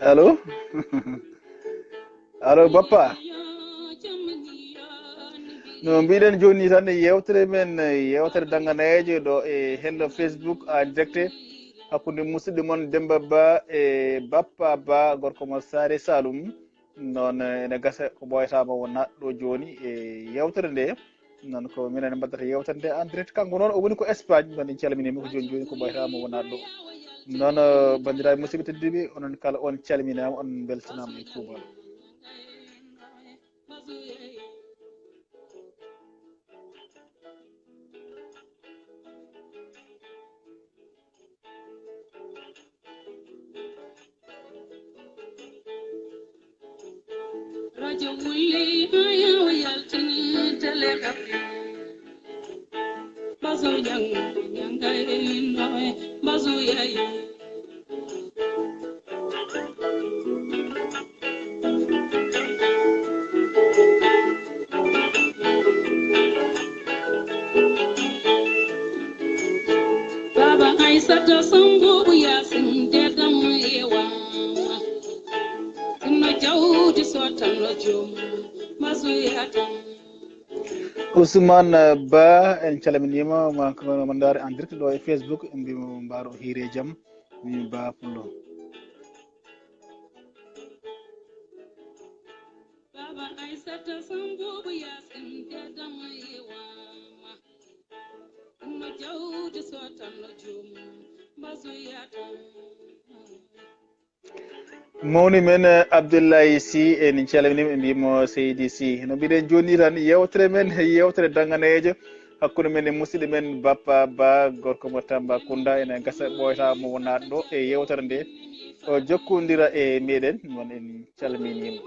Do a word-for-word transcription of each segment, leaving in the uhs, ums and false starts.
Allo? Allo, Bappa? No mbiɗen jooni tan, e yewtere men, yewtere dannganeejo ɗo e hello Facebook en direct hakkunde musidɗo mon Demba Ba e Bappa Ba, gorko mo Saare Saloum. Noon, eh, ene gasa ko ɓooyata mo won naatɗo jooni e yewtere nde. Noon ko minen mbaɗata yewtere nde en direct. Kanko noon o woni ko Espagne. Noon en calminii mo ko jooni jooni ko ɓooyata mo won naatɗo. Noon, eh, banndiraaɓe musidɓe tedduɓe, onon kala on calminaama, on mbeltanaama e kuuɓal. Radio Wulli ma yaw yaltini tele kabri. Bazu yang yang dai no bazu yayi. Baba Aysata Sambubu Yasin dedam ewa. Sinno jawdi sotanno jom masuyatan. Ousmane Ba, en calminiima ma ko mandaare en direct ɗo e Facebook, en mbimo mbaaro hiire jam. Min Ba Pullo. Baba Aysata Sambubu Yasin dedam ewa. No jawdi sotanno jom masuyatan. Mawni men, eh, Abdoulaye Sy, en calminii mo, en mbiyii mo Seydi Sy. No mbiɗen jooni tan, yewtere men, yewtere dannganeejo hakkunde men e musidɗo men Bappa Ba, gorko mo Tambacounda. Ene gasa ɓooyata mo wonnaade ɗo e yewtere nde, o jokkondira e meɗen. Noon en calminii mo.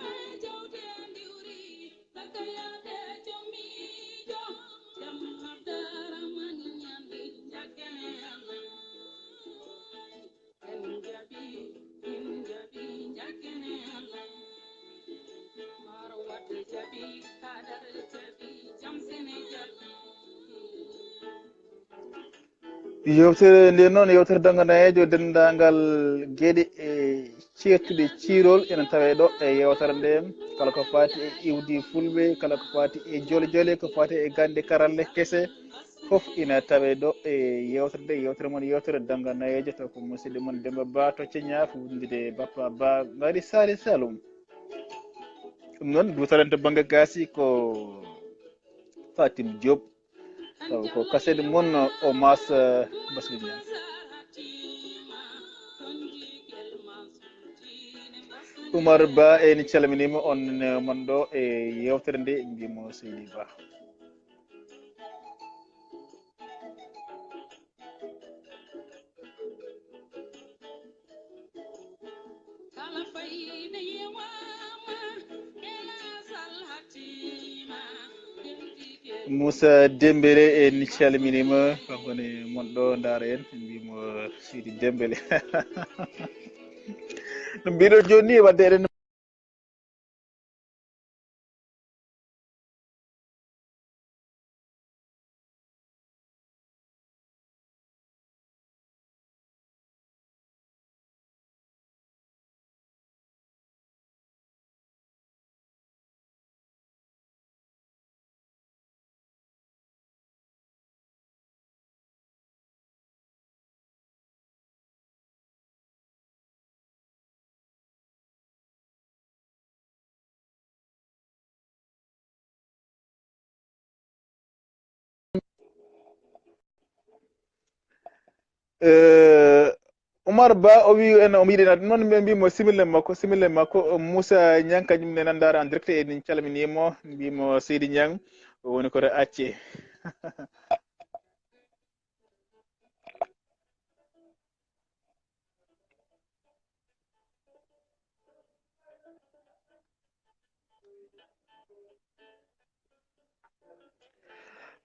Yewtere nde noon, yewtere dannganeejo denndaangal geɗe e ceertuɗe ciirol ene tawee ɗo e yewtere nde, kala ko faati e iwdi fulɓe, kala ko faati e jole jole, ko faati e gannde karalle kese, fof ina tawee ɗo e yewtere nde, yewtere mon, yewtere dannganeejo, taw ko musidɗo mon Demba Ba to Ceñaaf, wondude Bappa Ba, ngari Saare Saloum. Ɗum noon, duutalen to bannge gaasi ko Fatim Diop, taw ko kaset mon o Mas, eh, Basir Niang. Oumar Ba, en calminiima on, eh, mon ɗo e yewtere nde, mbimo Seydi Ba. Moussa Dembélé, en calminiima, kanko ne mon ɗo, ndaara en, en mbimo Seydi Dembélé. No mbiɗo jooni, wadde eɗen Eh, Oumar Ba, o wi en, omo yiɗi naat. Noon mbiɗen mbimo simille makko, simille makko, Moussa Niang, kañum ne nandaara en direct, en calminii mo, mbimo Seydi Niang, o woni koto acce.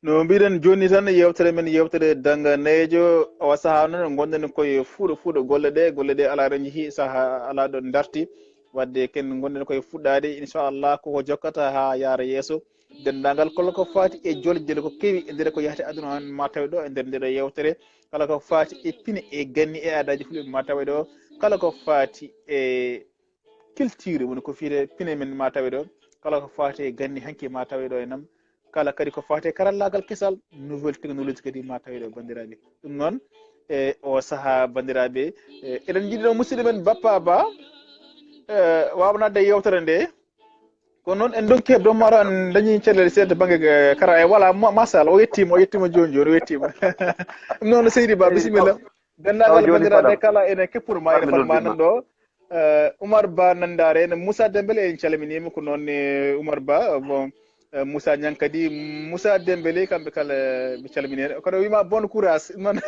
No mbiɗen jooni tan, yewtere men, yewtere Dannga Nayeejo. Owa sahaa noon, ngonɗen koye fuɗo fuɗo golle ɗe, golle ɗe alaa ɗo njehii, sahaa alaa ɗo dartii. Wadde ken ngonɗen koye fuɗɗaade, inchallah, koko jokkata haa yaara yeeso. Denndaangal kala ko faati e jole jole ko kewi e nder ko yahata aduna on, ma tawe ɗo e nder ndee ɗo yewtere. Kala ko faati e pine e ganni e aadaaji fulɓe, ma tawe ɗo. Kala ko faati e culture, woni ko fiyetee pine men, ma tawe ɗo. Kala ko faati e ganni hanki, ma tawe ɗo e nam. Kala kadi ko faati e karallaagal kesal, nouvelle technologie kadi, ma tawe ɗo, banndiraaɓe. Ɗum noon, e o sahaa, banndiraaɓe, e eɗen njiɗi ɗo musidɗo men Bappa Ba, e waawa naatde e yewtere nde. Kono noon en ndokki hebdo maro, en dañi caɗeele seeɗa bannge, eh, kara, e voilà, ma-, machallah, o yettiima, o yettiima jooni jooni, o yettiima. Ɗum noon, Seydi Ba, bisimilla. Denndaangal banndiraaɓe kala ene keppori ma, ene fadma nan ɗo. Eh, Oumar Ba Nanndaare, ene Moussa Dembélé, en calminiima. Ko noon ne Oumar Ba, bon, eh, Moussa Niang kadi, Moussa Dembélé, kamɓe kala, eh, mi calmini en. Kono wiima bon courage. Noon,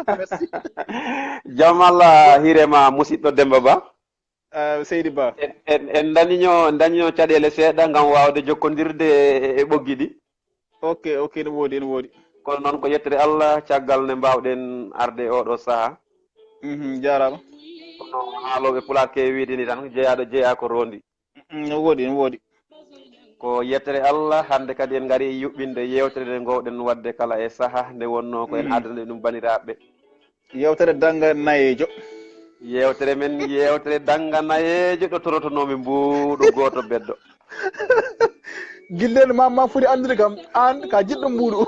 merci. Jam Allah hiire ma, musidɗo Demba Ba. Ah, Seydi Ba. En, en, en dañiino, en dañiino caɗeele seeɗa ngam waawde jokkondirde e, e ɓoggi ɗi. Ok, ok, ene woodi, ene woodi. Kono noon ko yettere Allah, caggal nde mbaawɗen arde e oɗo sahaa. Mhm, jaaraama. Kono haalooɓe Pulaar keewi wiyde ni tan, jeyaaɗo jeyaa ko roondi. Mm, ene woodi, ene woodi. Ko yettere Allah, hannde kadi en ngarii e yuɓɓinde yewtere nde ngoowɗen waɗde kala e sahaa nde wonnoo ko en Mhm. addana ɗum banndiraaɓe. Yewtere Dannga Nayeejo. Yewtere men, yewtere Dannga Nayeejo, ɗo torotonoomi mbuuɗu gooto beddo. Gillen ma, ma foti anndude kam, aan ka jiɗɗo mbuuɗu.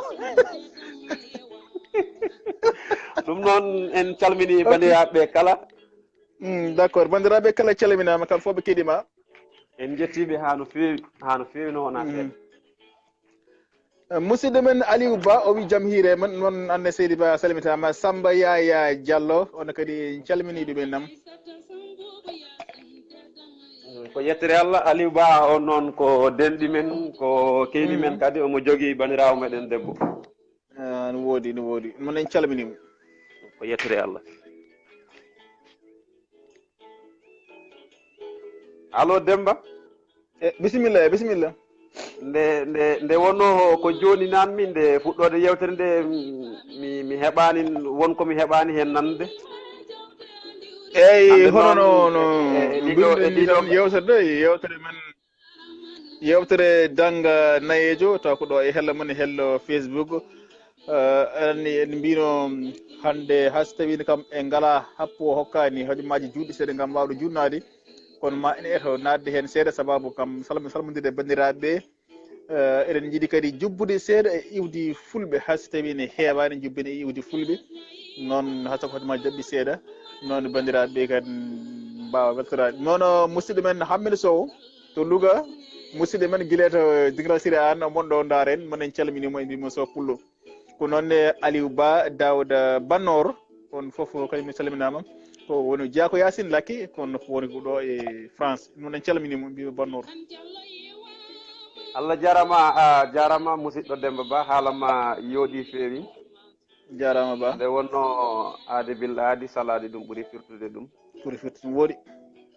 Ɗum noon, en calmini Ok. banndiraaɓe kala. Mm, d'accord, banndiraaɓe kala calminaama, kam fof ɓe keɗii ma. En njettii ɓe haa no feewi, haa no feewi, no wonaa Mhm. seeɗa. Eh, musidɗo men Aliou Ba, o wi jam hiire men, noon anne Seydi Ba salmitaama. Samba Yaya Diallo, on kadi en calminii ɗum en nam. Ko yettere Allah, Aliou Ba on noon ko denɗi men, ko keydi men Mhm. kadi, omo jogii banndiraawo meɗen debbo. Ah, no woodi, no woodi. Noon en calminii mo. Ko yettere Allah. Allo Demba? Eh, bisimilla, eh, bisimilla. Nde, nde, nde wonnoo ko jooni nan min, nde fuɗɗoode yewtere nde, mi, mi heɓaani, won ko mi heɓaani heen nande. Eyi, Hannde hono noon, no, no e, e, e ɗiɗo, mbinɗen e ni ɗiɗo tan yewtere ɗo, e yewtere men, yewtere Dannga Nayeejo, taw ko ɗo e hello mon, e hello Facebook. Eh, aɗa anndi en mbino hannde, hay so tawiino kam en ngalaa happu o hokkaani hojomaaji juutɗi seeɗa ngam waawde juutnaade, kono ma en eto naatde heen seeɗa, sababu kam salmo-, salmondirde e banndiraaɓe ɓe. Eh, eɗen njiɗi kadi jubbude seeɗa e iwdi fulɓe, hay so tawi ne heewaani jubbude e iwdi fulɓe. Noon, hay so ko hojomaaji jaɓɓi seeɗa, noon banndiraaɓe ɓe kadi mbaawa weltoraade. Noon, musidɗo men Hammet Sow to Louga, musidɗo men gila to Digal Sira Aan, mon ɗo ndaaren, mon en calminii mo, en mbiyii mo Sow Pullo. Ko noon ne Aliou Ba, Daouda Bannor, on fof kadi mi salminaama. Ko woni Diako Yacine Lakke, kono ko woni ko ɗo e France. Noon en calminii mo, mbiyii mo Bannor. Allah jaaraama, a jaaraama musidɗo Demba Ba, haala ma yooɗi feewi. Jaaraama Ba. Nde wonnoo aade bil aadi, salaade ɗum ɓuri firtude ɗum. Ɓuri firtude ɗum woodi.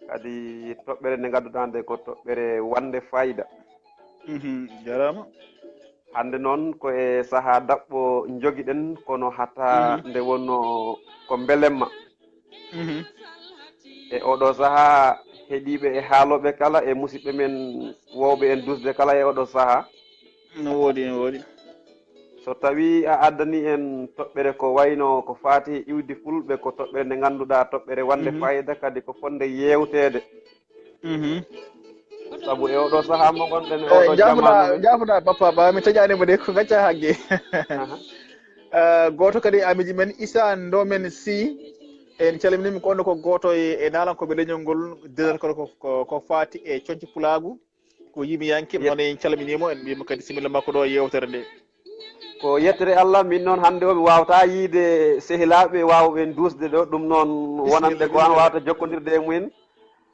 Kadi toɓɓere nde ngannduɗaa nde ko toɓɓere wannde fayida. Mhm, jaaraama. Hannde noon ko e sahaa daɓɓo njogiɗen, kono hata Mhm. nde wonnoo ko mbelemma. Mhm. E oɗo sahaa, heɗiiɓe e haalooɓe kala, e musidɓe men woowɓe en dusde kala e oɗo sahaa. No woodi, no woodi. So tawii a addanii en toɓɓere ko wayno ko faati e iwdi fulɓe, ko toɓɓere nde ngannduɗaa, toɓɓere wannde Mhm. fayida, kadi ko fotnde yeewteede. Mhm. Sabu e oɗo sahaa mo ngonɗen, e Eh, oɗo njaafoɗaa, jamaanu. njaafoɗaa Bappa Ba, mi taƴaani mo de, ko ngacca hagge. Aha. Eh, gooto kadi e miijo men, Issa Ndomen Sy, en calminii mo, ko on ko gooto e, e naalankooɓe leñol ngol, dental ko, ko, ko faati e coñce pulaagu. Ko yimiyanke, Yes. Noon en calminii mo, en mbiyii mo kadi similla makko ɗo e yewtere nde. Ko yettere Allah, min noon hannde o mi waawata yiide sehilaaɓe waawɓe en duusde ɗo, ɗum noon Bisimilla, wonande ko an bisimilla. waawata jokkondirde e mumen.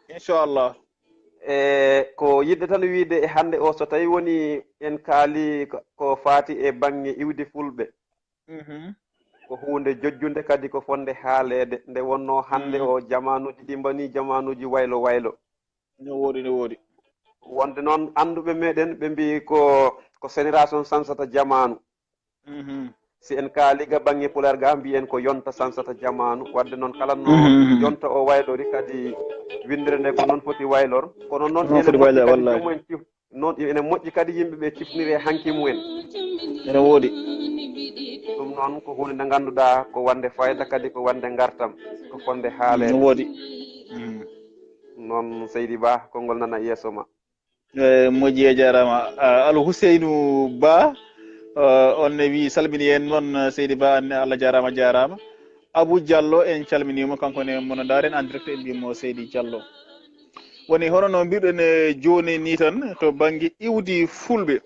Inchallah. E ko yiɗde tan wiide e hannde o, so tawii woni en kaali ko, ko faati e baŋŋe iwdi fulɓe, Mhm. ko huunde jojjunde kadi ko fotnde haaleede, nde wonnoo hannde Mhm. o jamaanuuji ɗi mbanii jamaanuuji waylo waylo. No woodi, no woodi. Wonde noon annduɓe meɗen ɓe mbii ko, ko génération sansata jamaanu. Mhm. Si en kaali ga bannge Pulaar ga, mbiyen ko yonta sansata jamaanu. Wadde noon, kala no Mhm, mhm. yonta o waylori, kadi winndere nde ko noon foti waylor. Kono noon, Noon ene foti moƴƴi waylor, kadi wallahi. joom en cif-, noon ene moƴƴi kadi yimɓe ɓe cifniree hanki mumen. Ene woodi. Ɗum noon ko huunde nde ngannduɗaa ko wonde fayda, kadi ko wonde ngartam, ko fotde haaleede. Ene woodi. Mhm. Noon, Seydi Ba, konngol nana yeeso ma. Eh, moƴƴi, a jaaraama. Ah, Al Huseynu Ba, eh, on ne wi salmini en noon, eh, Seydi Ba, an ne Allah jaaraama, jaaraama. Abou Diallo, en calminiima, kanko ne mono ndaaren en direct, en mbiimo Seydi Diallo. Woni hono no mbiɗen, eh, jooni ni tan to bannge iwdi Fulɓe.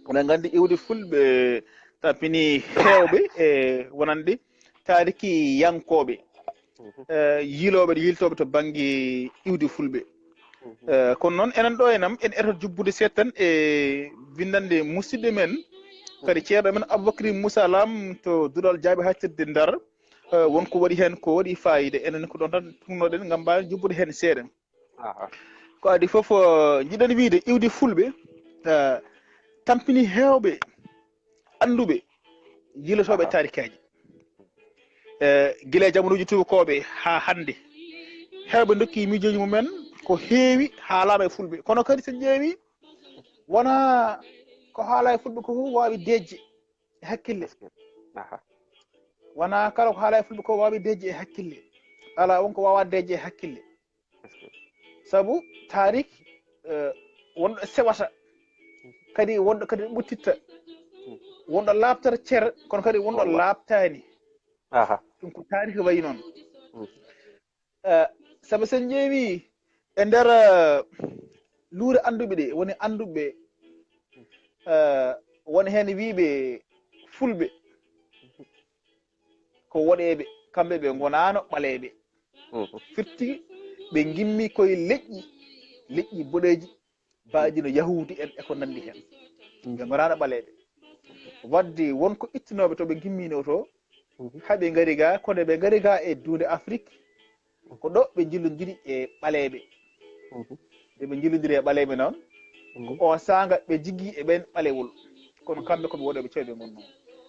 Oɗon nganndi iwdi Fulɓe tampini heewɓe e wonande taarikiyankooɓe, eh, yiilooɓe, yiiltooɓe to bannge iwdi Fulɓe. Eh, kono noon enen ɗo e nam, en eto jubbude seeɗa tan e winndannde musidɗo men, kadi ceerno men Aboubacry Moussa Lam to duɗal jaaɓi haaɗtirde Ndar. Eh, won ko waɗi heen, ko waɗi faayiida. Enen ko ɗoon tan tunnoɗen ngam mbaawen jubbude heen seeɗa. Aha. Ko adii fof, eh, njiɗen wiyde iwdi Fulɓe, eh, tampini heewɓe annduɓe, yiilotooɓe Aha. taarikaaji. Eh, gila e jamanuuji tuubakooɓe haa hannde. Heewɓe ndokki miijooji mumen ko heewi haalaama e Fulɓe. Kono kadi so en ƴeewi, wonaa ko haalaa e Fulɓe ko fof waawi deeƴde e hakkille. Aha. Wonaa kala ko haalaa e Fulɓe ko waawi deeƴde e hakkille. Alaa won ko waawaa deeƴde e hakkille. Sabu taarik, eh, wonɗo sewata, kadi wonɗo kadi ɓuttitta, wonɗo laaɓtata cere, kono kadi wonɗo Wallah. laaɓtaani. Aha. Ɗum ko taarik wayi noon. Mm. Eh, sabu so en ƴeewi e nder, eh, luure annduɓe ɗe, woni annduɓe, eh, won heen wiiɓe Fulɓe ko woɗeeɓe, kamɓe ɓe ngonaano ɓaleeɓe. Mhm. Firti ɓe ngimmi koye leƴƴi, leƴƴi boɗeeji, baaji no Yahuudi en e ko nanndi heen. Ɓe ngonaano ɓaleeɓe. Wadde won ko ittinooɓe to ɓe ngimmiino to, Mhm. haa ɓe ngari ga, kono ɓe ngari ga e duunde Afrik, ko ɗo ɓe njillondiri e ɓaleeɓe. Mhm. Nde ɓe njillondiri e ɓaleeɓe noon, Mhm. ko on saanga ɓe jiggi e ɓeen ɓalewol. Kono kamɓe ko ɓe woɗeeɓe ceeɓe ngonnoo.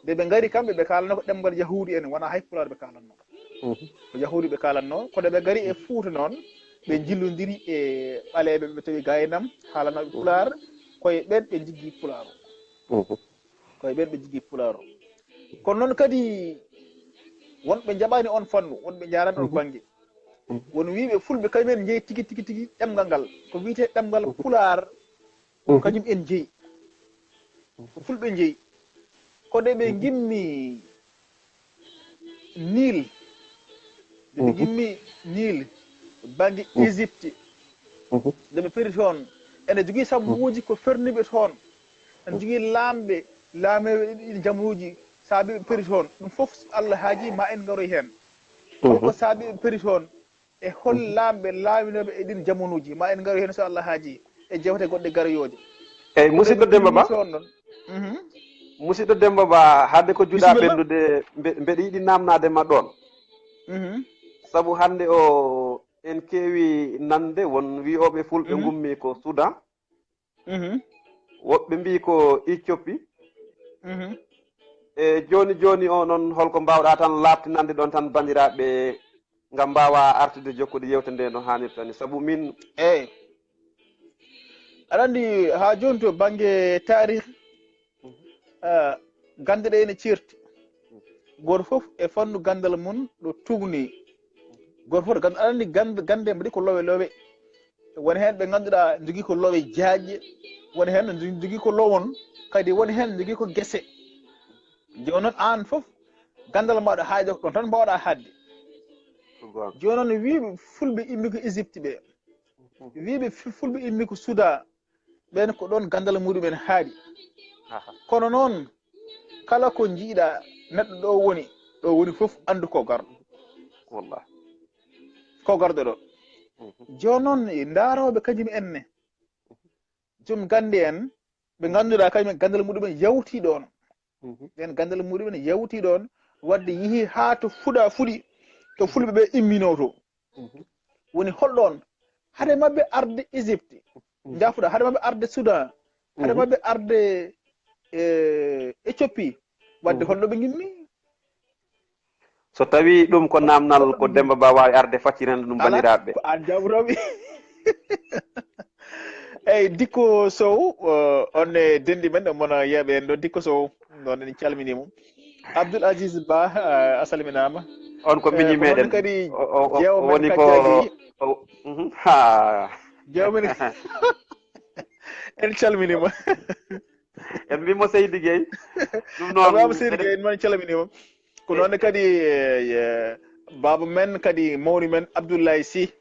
Nde ɓe ngari kamɓe, ɓe kaalanno ko ɗemngal Yahuudi en, wonaa hay Pulaar ɓe kaalanno. Mhm. Ko Yahuudi ɓe kaalanno. Kono ɓe ngari e Fuuta noon, ɓe njillondiri e ɓaleeɓe, ɓe tawi gaynam haalanooɓe Pulaar, koye ɓeen ɓe njiggi Pulaar. Mhm. Koye ɓeen ɓe jogii Pulaar o. Kono noon kadi, wonɓe njaɓaani on fannu, wonɓe njaaraani on bannge. Won wiiɓe Fulɓe kañum en njeyi tigi, tigi, tigi ɗemngal ngal. Ko wiyetee ɗemngal Pulaar, kañum en njeyi. Ko Fulɓe njeyi. Ko nde ɓe ngimmi Niil. Nde ɓe ngimmi Niil, bannge Égypte. Nde ɓe peri toon, ene jogii sabuuji ko ferniiɓe toon. Ene jogii laamɓe, laamooɓe ɗiɗi jamanuuji, saabi ɓe peri toon. Ɗum fof, so Allah haajii, ma en ngaroy heen. Holko saabi ɓe peri toon? E hol laamɓe laawinooɓe e ɗiin jamanuuji? Ma en ngaroy heen, so Allah haajii, e jeewte goɗɗe garoyooje. Eyi, musidɗo Demba Ba. Toon ɗon. Mhm. Musidɗo Demba Ba, hade ko juɗa Bisimilla. Ɓenndude, mbe-, mbeɗa yiɗi naamnaade ma ɗoon. Mhm. Sabu hannde o, en keewi nande won wiyooɓe Fulɓe ngummi ko Soudan. Mhm. Woɓɓe mbii ko Éthiopie. Mhm. E jooni jooni o noon, holko mbaawɗaa tan laaɓtinande ɗoon tan banndiraaɓe, ngam mbaawa artude jokkude yeewtere nde no haanirta ni? Sabu min Eyi. Aɗa anndi, haa jooni to bannge taarih, ah, gannde ɗe ene ceerti. Gooto fof e fannu ganndal mum ɗo tuugni. Gooto fof e ganndal, aɗa anndi gannd-, gannde mbaɗi ko lowe lowe. Won heen ɓe ngannduɗaa njogii ko lowe jaajɗe, won heen njogii ko lowon, kadi won heen njogii ko gese. Jooni noon aan fof, ganndal maaɗa haaɗi ɗo, ɗoon tan mbaawɗaa haaɗde. Ko goonga. Jooni noon wiiɓe Fulɓe immi ko Égypte ɓe, wiiɓe Fu-, Fulɓe immi ko Soudan, ɓeen ko ɗoon ganndal muɗumen haaɗi. Aha. Kono noon, kala ko njiiɗaa neɗɗo ɗo woni, ɗo woni fof anndu ko garɗo. Wallah. Ko garɗo ɗo. Mhm. Jooni noon, ndaarooɓe kañum en ne, joom gannde en, ɓe ngannduɗaa kañum en ganndal muɗumen yawtii ɗoon. Mhm. Ɓeen ganndal muɗumen yawtii ɗoon, wadde yehii haa to fuɗa fuɗi, to Fulɓe ɓe imminoo to. Mhm. Woni holɗoon? Hade maɓɓe arde Égypte, njaafuɗaa, hade maɓɓe arde Soudan, hade maɓɓe arde, eh, Éthiopie, Wadde holno ɓe ngimmi? So tawii ɗum ko naamnal, ko Demba Ba waawi arde facciren ɗum banndiraaɓe. Ko aan jawrooɓe. Eyi, Dikko Sow, on e denndi men, mon yeeɓe en ɗo, Dikko Sow, noon en calminii mo. Abdoul Aziz Ba, a salminaama. On ko miñi meɗen. Kadi jeewo men woni ko, ha. Jeewo men. En calminiima. En mbimo Seydi Gueye. Ɗum noon, Seydi Gueye, en calminiima. Ko noon kadi, eh, baaba men kadi, mawni men Abdoulaye Sy.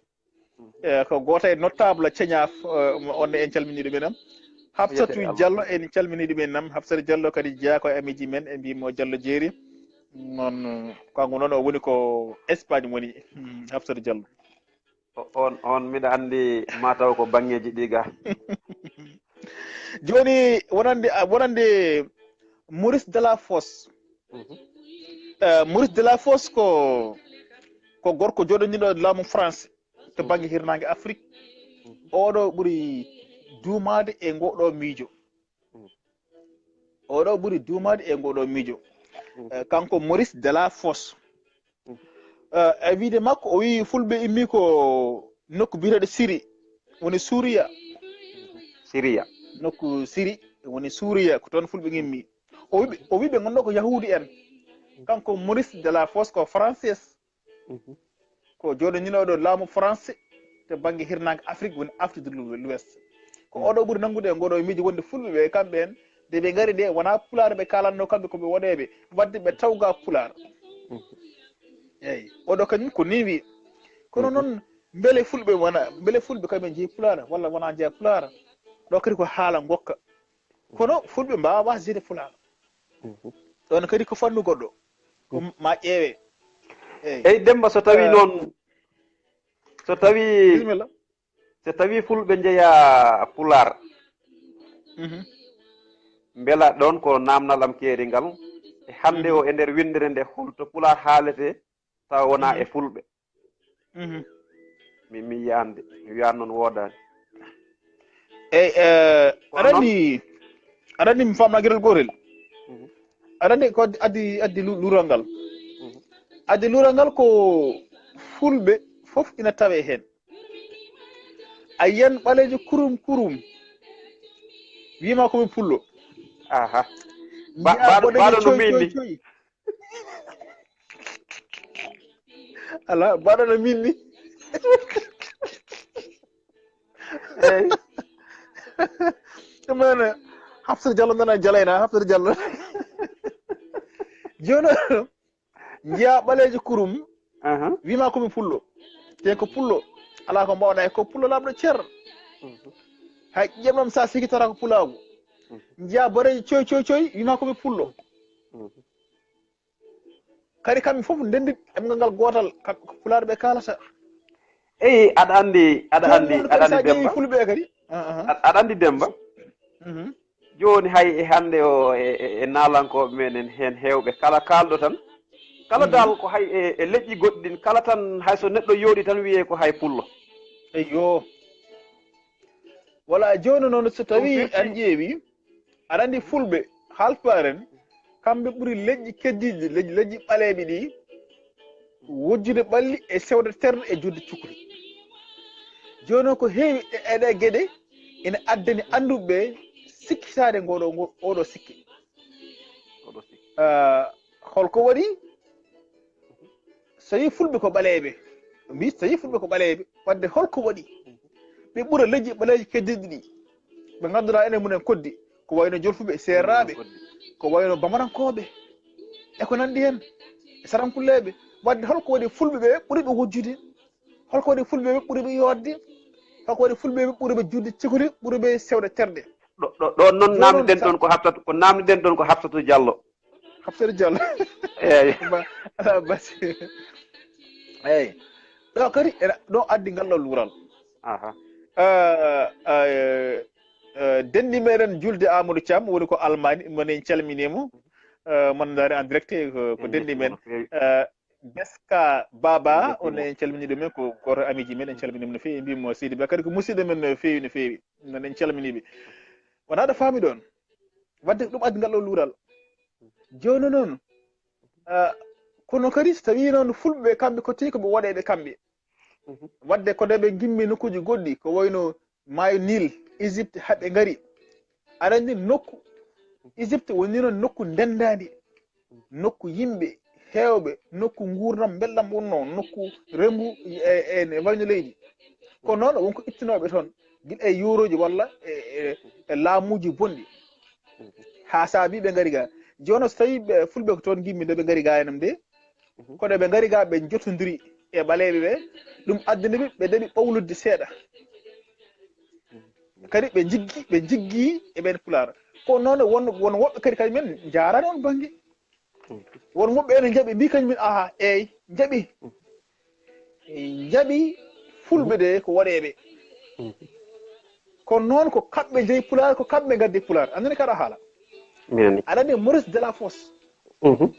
Eh, ko gooto e notable ceñaaf, eh, on ne en calminii ɗum enam. Hafsatou Diallo, en calminii ɗum enam. Hafsatou Diallo kadi jeyaa ko e amiji men, en mbimo Diallo jeeri. Noon, kanko noon o woni ko Espagne woni, hmm, Hafsatou Diallo. O-, on, on miɗa anndi mataw ko baŋŋeeji ɗi ga. Jooni, wonande, a, wonande Maurice Delafosse. Eh, Maurice Delafosse ko, ko gorko jooɗoniiɗo laamu France to baŋnge hirnaange Afrique. Oɗo ɓuri duumaade e ngoɗo miijo. Oɗo ɓuri duumaade e ngoɗo miijo. Eh, kanko Maurice Delafosse. Eh, e wiide makko, o wiyi Fulɓe immi ko nokku biyeteeɗo Siri, woni Suuriya. Siriya. Nokku Siri, woni Suuriya, ko toon Fulɓe immi. O wiɓe, o wiɓe ngonno ko Yahuudi en. Kanko Maurice Delafosse ko Français. Ko jooɗoninooɗo laamu France to baŋnge hirnaange Afrique, woni Afrique de l'Ouest. Ko oɗo ɓuri nanngude e ngoɗo miijo wonde Fulɓe ɓe, kamɓe en, nde ɓe ngari nde, wonaa Pulaar ɓe kaalatnoo kamɓe, ko ɓe woɗeeɓe, wadde ɓe tawga Pulaar. Eeyi, oɗo kañum ko nii wiyi. Kono noon, mbele Fulɓe wona, mbele Fulɓe kamɓe njeyi Pulaar, walla wonaa njeya Pulaar? Ɗo kadi ko haala ngokka. Kono Fulɓe mbaawaa jeeyde Pulaar. Ɗoon kadi ko fannu goɗɗo. Ko ma ƴeewe. Eeyi. Eyi, Demmba, so tawii noon, so tawii, bisimilla, so tawii Fulɓe njeyaa Pulaar, mbela ɗoon ko naamnal am keeringal, e hannde o e nder winndere nde, holto Pulaar haaletee tawa wonaa e Fulɓe? Mi, mi yiyaande, mi wiyaani noon woodaani. Eyi, eh, aɗa anndi, aɗa anndi mi faamnaa geɗel gootel. Aɗa anndi ko addi, addi lu-, luural ngal. Addi luural ngal ko Fulɓe fof ina tawee heen. A yiyan ɓaleejo kurum kurum, wiima ko mi pullo. Aha. Ba-, mbaɗo no min ni. Alaa, mbaɗo no min ni. Eeyi. Ɗum noon, Hafsata Diallo nana jalayna, Hafsata Diallo. Jooni, njiyaa ɓaleejo kurum, aha, wiima ko mi pullo. Te ko pullo, alaa ko mbaawɗaa e ko pullo laaɓɗo cer. Hay ƴeew ɗam sa sikitata ko pulaagu. Njiyaa boreejo coy, coy, coy, wiima ko mi pullo. Kadi kamɓe fof ndenndi ɗemngal ngal gootal, kam-, ko Pulaar ɓe kaalata. Eyi, aɗa anndi, aɗa anndi, aɗa anndi Demmba. Fulɓe kadi. Ah, ah. Aɗa, aɗa anndi Demmba. Jooni hay e hannde o e, e, e naalankooɓe meɗen heen heewɓe, kala kaalɗo tan, kala dal ko hay e, e leƴƴi goɗɗi ɗin, kala tan hay so neɗɗo yooɗi tan wiyee ko hay pullo. Eyyo. Wala jooni noon so tawii an ƴeewi, aɗa anndi Fulɓe, Haalpulaar en, kamɓe ɓuri leƴƴi keddiiɗi, leƴƴi, leƴƴi ɓaleeɓe ɗi, wojjude ɓalli e sewde terɗe e juutde cukalel. Jooni noon ko heewi e, e ɗee geɗe ina addani annduɓe ɓe sikkitaade ngoo ɗoo, ngoo, oo ɗoo sikke. Ah, holko waɗi? So yii Fulɓe ko ɓaleeɓe, mbi so yii Fulɓe ko ɓaleeɓe, wadde holko waɗi ɓe ɓura leƴƴi ɓaleeji keddiiɗi ɗi? Ɓe ngannduɗaa enen mumen koddi, ko wayno Jolfuɓe, Seeraaɓe, ko wayno Bamarankooɓe, e ko nanndi heen, e Sarankulleeɓe. Wadde holko waɗi Fulɓe ɓe ɓuri ɓe wojjude? Holko waɗi Fulɓe ɓe ɓuri ɓe yooɗde? Holko waɗi Fulɓe ɓe ɓuri ɓe juutde cukalel, ɓuri ɓe sewde terɗe? Ɗo, ɗo, ɗo noon naamndiɗen ɗoon ko Hafsatu, ko naamndiɗen ɗoon ko Hafsatu Diallo. Hafsatu Diallo. Eeyi. Ba-, alaa basi. Eeyi. Ɗo kadi, ena, ɗo addi ngal ɗo luural. Aha. Eh, eh, eh, denndi meɗen Julde Amadou Thiam, woni ko Allemagne, mon en calminii mo. Eh, mon ndaari en direct, ko, ko denndi men. Eh, Beska Baba, on en calminii ɗum en, ko gooto amiji men, en calminii mo no feewi, en mbiyii mo Seydi Bakary ko musidɗo men no feewi, no feewi. Noon en calminii ɓe. Wonaa ɗo faami ɗoon. Wadde ɗum addi ngal ɗo luural. Jooni noon, ah, kono kadi so tawii noon fulɓe kamɓe ko tigi ko ɓe woɗeeɓe kamɓe. Wadde ko nde ɓe ngimmi nokkuuji goɗɗi, ko wayno maayo Nil, Égypte, haa ɓe ngari. Aɗa anndi nokku, Égypte woni noon nokku ndenndaandi, nokku yimɓe heewɓe, nokku nguurndam mbelɗam wonnoo, nokku remru e, e, e wayno leydi. Kono noon won ko ittinooɓe toon, gila e yoorooji walla e, e, e laamuuji bonɗi. Haa saabii ɓe ngari ga. Jooni so tawii ɓe, fulɓe ko toon ngimmi nde ɓe ngari ga enam de, kono ɓe ngari ga ɓe jottondiri e ɓaleeɓe ɓe, ɗum addani ɓe, ɓe daɗi ɓawlude seeɗa. Kadi ɓe njiggi, ɓe njiggi e ɓeen Pulaar. Ko noon won, won woɓɓe kadi kañum en njaaraani oon bannge. Won woɓɓe ene njaɓi, mbii kañum en, aha, eey, njaɓi. Njaɓi fulɓe de ko woɗeeɓe. Kono noon ko kamɓe njeyi Pulaar, ko kamɓe ngaddi Pulaar. Anndani kaɗa haala. Minen ni. Aɗa anndi Maurice Delafosse, Mhm.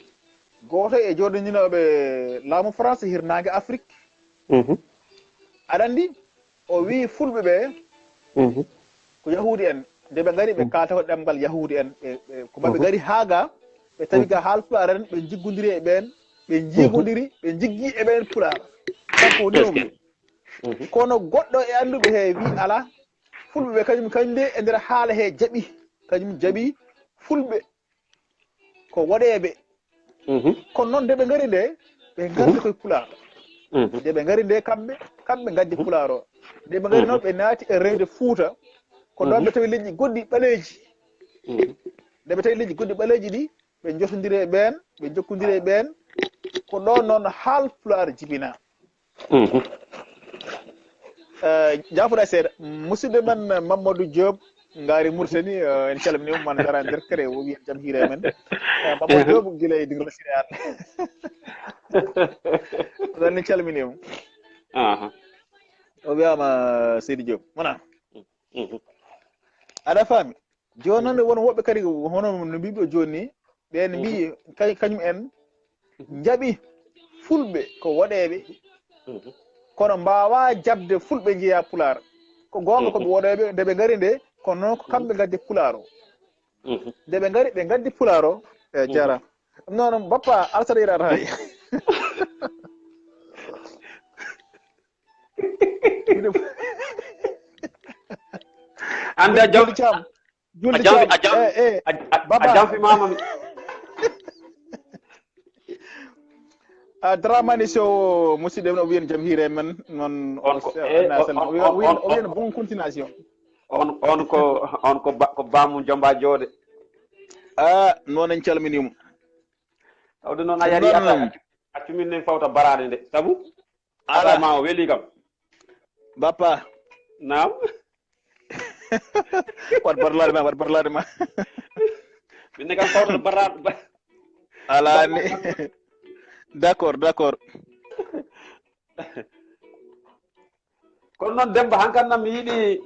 gooto e jooɗininooɓe laamu France hirnaange Afrik. Mhm. Aɗa anndi, o wii fulɓe ɓe, Mhm. ko yahuudi en. Nde ɓe ngari, ɓe Mhm. kaalta ko ɗemngal yahuudi en. Ɓe, ɓe, ko ɓe Mhm. ngari haa ga, ɓe tawi Mhm. ga haal Pulaar en, ɓe njiggondiri e ɓeen, ɓe Mhm. njiigondiri, ɓe njiggi e ɓeen Pulaar. Kanko woni Est-ce que? Mhm. Kono goɗɗo e annduɓe he wii alaa. Fulɓe ɓe kañum, kañum de e nder haala he jaɓi. Kañum jaɓi fulɓe ko woɗeeɓe. Mhm. Kono noon nde ɓe ngari nde, ɓe ngardi Mhm. koye Pulaar. Mhm. Nde ɓe ngari nde kamɓe, kamɓe ngaddi Mhm. Pulaar o. Nde ɓe ngari noon, Mhm. ɓe naati e rewde Fuuta. Ko ɗoon Mhm. ɓe tawi leƴƴi goɗɗi ɓaleeji. Mhm. Nde ɓe tawi leƴƴi goɗɗi ɓaleeji ɗi, ɓe njotondiri e ɓeen, ɓe njokkondiri e ɓeen. Ko ɗoon noon haal Pulaar jibinaa. Mhm. Eh, jaafuɗa seeɗa. Musidɗo men, eh, Mamadou Diop, ngaari Mauritanie, eh, en calminii mo, man ngara nder kere, o wiyi en jam hiire men. Eh, Mamadou Diop, gila e Dingol Siriyaan. Ɗon en calminii mo. Aha. O wiyaama Seydi Diop. Wona? Mhm. Aɗa faami? Jooni noon, won woɓɓe kadi, hono no mbiiɗo jooni ni, ɓeen mbiyi, ka-, kañum en njaɓi fulɓe ko woɗeeɓe, kono mbaawaa jaɓde fulɓe njeyaa Pulaar. Ko goonga ko ɓe woɗeeɓe, nde ɓe ngari nde, kono noon ko kamɓe ngaddi Pulaar o. Nde ɓe ngari, ɓe ngaddi Pulaar o, e jara. Ɗum noon, Bappa, Alassane Iraata hay. Ande a jam-, Julde Caam. Julde Caam. A jam-, a jam-, eh, eh. A, a, a Baba. Jamfimaama mi. A Dramani Sow, musidɗo men, o wiyen jam hiire men, noon on ko, o, eh, na on, sel-, on, o wiyen, on, o wiyen, on, o wiyen bon continuation. On, on ko, on ko ba-, ko baamu Jomba Jooɗe. Ah, noon en calminii mo. Tawde noon a yari noon, attaque, accu, accu min nen fawta baraade nde. Sabu? Ala. Ala ma o weli kam. Bappa. Naam. Waɗ barlaade ma, waɗ barlaade ma. Min ne kam fawta barlaade ba-, ala ni. D'accord, d'accord. Kono noon Demba, hankan nan mi yiɗi,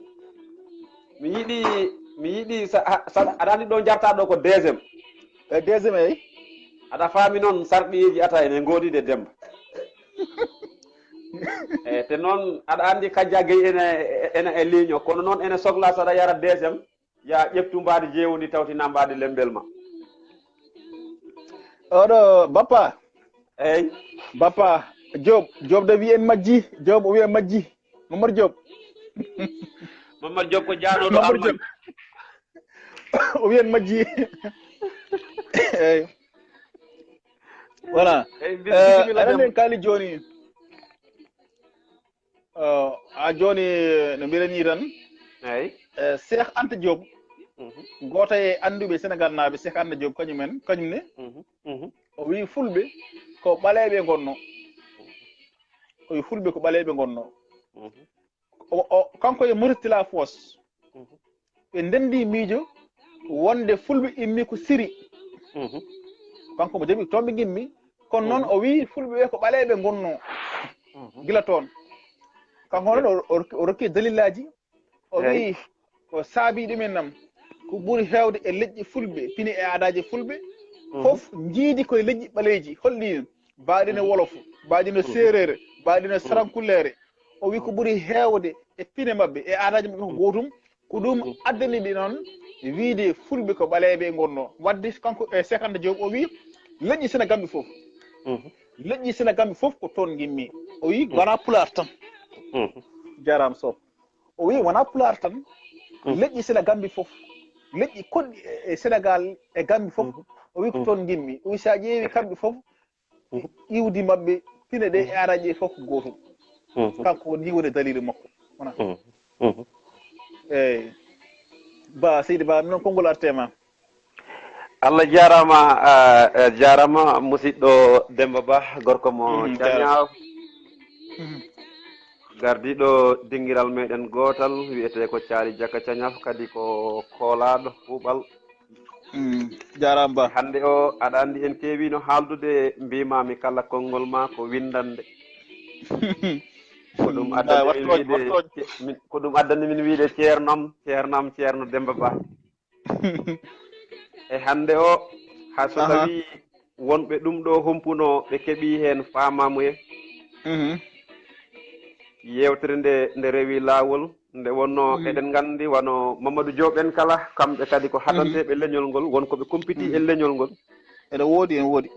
mi yiɗi, mi yiɗi sa, sa, aɗa anndi ɗo jarta ɗo ko deuxième. E deuxième, eyi. Aɗa faami noon sarɗiyeeji ata ene ngoodi de Demba. E, te noon aɗa anndi Kajja Gey ene, ene e ligne o, kono noon ene sokla saɗa yara deuxième, ya ƴeftu mbaadi jeewo ndi tawti na mbaadi lembel ma. Oɗo Bappa. Eyi. Bappa Diop, Diop de wiyen majji, Diop o wiyen majji. Momar Diop. Momar Diop ko jaanooɗo Momar Diop. Almaañ. O wiyen majji. Eyi. Voilà. Eyi, bi-, eh, bisimilla, aɗa anndi Demba. En kaali jooni. Eh, a jooni no mbiɗen ni tan. Eyi. Eh, Cheikh Anta Diop. Mhm. Gooto e annduɓe Senegal naaɓe, Cheikh Anta Diop, kañum en, kañum ne. Mhm. Mhm. O wii fulɓe ko ɓaleeɓe ngonnoo. O wii fulɓe ko ɓaleeɓe ngonnoo. Mhm. O, o, kanko e Maurice Delafosse. Mhm. Ɓe ndenndi miijo wonde fulɓe immi ko Siri. Mhm. Kanko mo jaɓi toon ɓe ngimmi. Kono noon, mhm, o wii fulɓe ɓe ko ɓaleeɓe ngonnoo, mhm, gila toon. Kanko noon o, o, o rokki dalillaaji. O, eyi, wii ko saabii ɗum en nam, ko ɓuri heewde e leƴƴi fulɓe, pine e aadaaji fulɓe, mhm, fof njiidi koye leƴƴi ɓaleeji. Holɗi? Mbaaɗi no, mhm, wolof, mbaaɗi no, mhm, seereer, mbaaɗi no, mhm, sarankulleere. O wii ko, mhm, ɓuri heewde e pine maɓɓe, e aadaaji maɓɓe ko, mhm, gootum, Ko ɗum addani ɗi noon wiide fulɓe ko ɓaleeɓe e ngonnoo. Wadde kanko e Seex Anta Joob o wii leƴƴi Senegambi fof. Leƴƴi Senegambi fof ko toon ngimmi. O wii wonaa pulaar tan. Jaaraama Sow. O wii wonaa pulaar tan. Leƴƴi Senegambi fof. Leƴƴi konɗi e Senegal e Gambi fof. O wii ko toon ngimmi. O wii so a ƴeewi kamɓe fof iwdi maɓɓe pine ɗe e araje ɗe fof ko gootum. Kanko ko ni woni dalilu makko wona. Eyyi. Ba seydi ba noon konngol artema. Allah jaarama. Jaarama musidɗo Demba Ba gorko mo cañaaw. Gardiiɗo dingiral meɗen gootal wiyetee ko Caali Jaka Cañaaf kadi ko koolaaɗo kuuɓal. Jaaraama ba. Hannde o aɗa anndi en keewiino haaldude mbiimaami kala konngol ma ko winndannde. Ko ɗum addani min wiide ko ɗum addani min wiide ceernam ceernam ceerno Demba Ba. E hannde o haa so tawii wonɓe ɗum ɗo humpuno ɓe keɓii heen faamaamuye. Yeewtere nde nde rewi laawol nde wonno eɗen nganndi wano Mamadou Diop en kala kamɓe kadi ko hatanteeɓe leñol ngol won ko ɓe compiti e leñol ngol. Ene woodi ene woodi.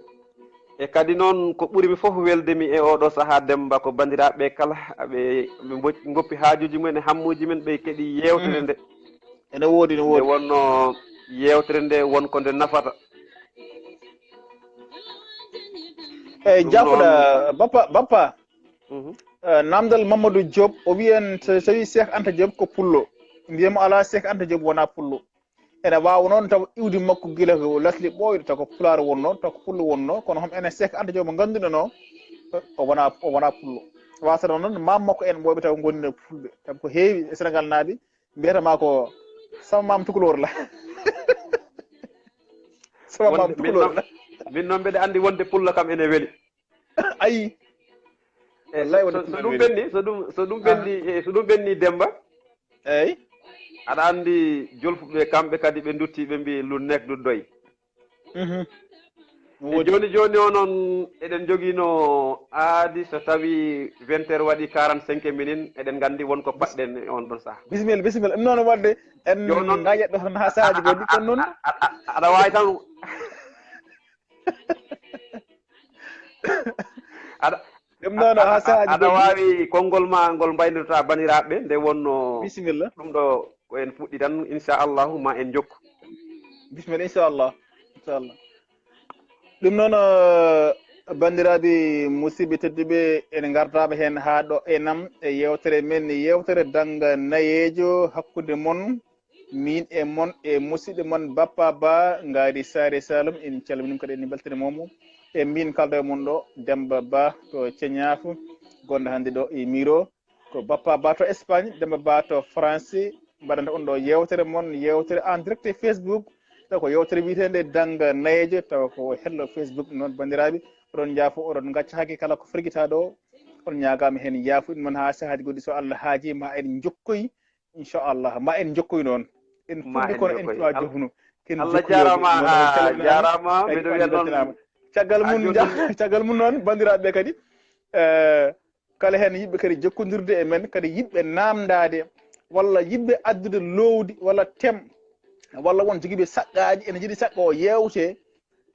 E kadi noon ko ɓuri mi fof welde mi e oɗo sahaa Demba ko banndiraaɓe kala ɓe ɓe mbo- ngoppi haajuuji mumen e hammuuji men ɓe keɗi yeewtere nde. Ene woodi ene Nde woodi. Wonno yeewtere nde won ko nde nafata. Eyyi jaafoɗa bappa bappa. Namdal Mamadou Diop o wiyen so tawi Cheikh Anta Diop ko pullo. Mbiyamo ala Cheikh Anta Diop wona pullo. Ene wawa noon taw iwdi makko gila ko lasli ɓooyɗo taw ko pulaar wonno taw ko pullo wonno kono hom enen Cheikh Anta Diop mo ngannduɗen o o wona o wona pullo. Wasata noon mam makko en ɓooyɓe taw gonni no fulɓe taw ko heewi e Sénégal naaɓe mbiyata ma ko sama mam tukulor la. Sama mam tukulor la. Min noon mbeɗa anndi wonde pullo kam ene weli. Ayi. Wallahi wonde so ɗum ɓenni so ɗum so ɗum ɓenni e so ɗum ɓenni Demba. Eyyi. Aɗa anndi jolfuɓe kamɓe kadi ɓe ndutti ɓe mbi lu nekk du doy. E jooni jooni o noon eɗen njogiino aadi so tawii vingt heures waɗii quarante cinq minutes eɗen nganndi won ko paɗɗen e oon ɗoon sahaa. Bisimilla bisimilla ɗum noon waɗde en ngaaƴat ɗo tan haa sahaaji goɗɗi kono noon. Aɗa waawi tan aɗa ɗum noon haa sahaaji aɗa waawi konngol ma ngol mbaynirta banndiraaɓe nde wonno bisimilla ɗum ɗo ko en puɗɗi tan inchallahu ma en njokku. Bisimilla inchallah inchallah. Ɗum noon banndiraaɓe musidɓe tedduɓe en ngardaama heen haa ɗo e nam e yeewtere men yeewtere dannga nayeejo hakkunde mon miin e mon e musidɗo mon bappa ba ngaari saare salum en calminima kadi en mbeltanimoomo e min kalda e mon ɗo Demba Ba to Ceñaafu gonɗo hannde ɗo e Miro. Ko bappa ba to Espagne Demba Ba to France mbaɗanta on ɗo yeewtere mon yeewtere en direct e Facebook. Taw ko yeewtere wiyeteende dannga nayeejo tawa ko hello Facebook noon banndiraaɓe oɗon njaafo oɗon ngacca hakke kala ko fergita ɗo. On ñaagaama heen yaafuɗi mon haa sahaaji goɗɗi so Allah haaji ma en njokkoy inchallah ma en njokkoy noon. En Ma fulɓe en kono en njokkoy. cuwa Al- jofuno ken Allah jokkoyoɓe. Jaarama Noon en a calminama. jaarama Ay, miɗo ko wiya Allah noon beltanama. Caggal mum jooni- ja- caggal mum noon banndiraaɓe kadi eh, kala heen yiɗɓe kadi jokkondirde e men kadi yiɗɓe naamndaade walla yiɗɓe addude loowdi walla tem walla won jogiiɓe saqqaaji ene njiɗi saqqo o yeewte.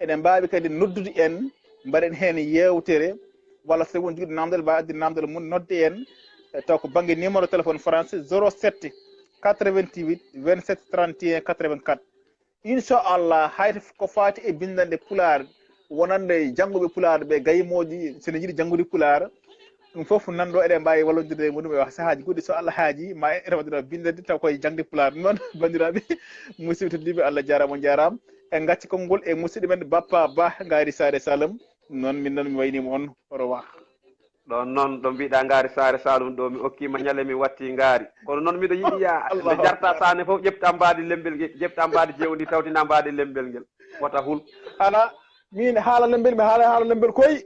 Eɗen mbaawi kadi noddude en mbaɗen heen yeewtere walla so tawi won jogiiɗo naamndal mbaawi addude naamndal mum nodde en. E taw ko bannge numéro téléphone français zéro sept quatre-vingt-huit vingt-sept trente et un quatre-vingt-quatre. Inchallah hay ko faati e binndannde pulaar wonande jannguɓe pulaar ɓe gaymooji sene njiɗi janngude pulaar. Ɗum fof nan ɗo eɗen mbaawi wallondirde e muɗum e sahaaji goɗɗi so Allah haaji ma en waɗira binndannde taw koye jaŋde pulaar noon. Banndiraaɓe musidɓe tedduɓe Allah jaaraama on jaaraama. En ngacci konngol e musidɗo men bappa ba ngaari saare salum. Noon min noon mi waynima on. Au revoir. Ɗon noon ɗo mbiɗa ngaari saare salum ɗo mi okkima ñale mi watti ngaari kono noon miɗo yiɗi ya nde jarta sane fof ƴefta mbaadi lembel ngel ƴefta mbaadi jewndi tawtina mbaadi lembel ngel wota hul. Ala min haala lembel mi haala haala lembel koy.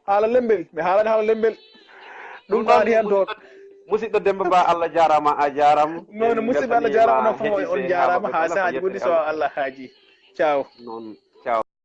Haala lembel mi haalani haala lembel. Ɗum ɗaani heen toon. Musidɗo Demba Ba Allah jaarama a jaarama. Noon musidɗo Allah jaarama onon fof on jaarama haa sahaaji goɗɗi so Allah haaji. Ciao. Noon ciao.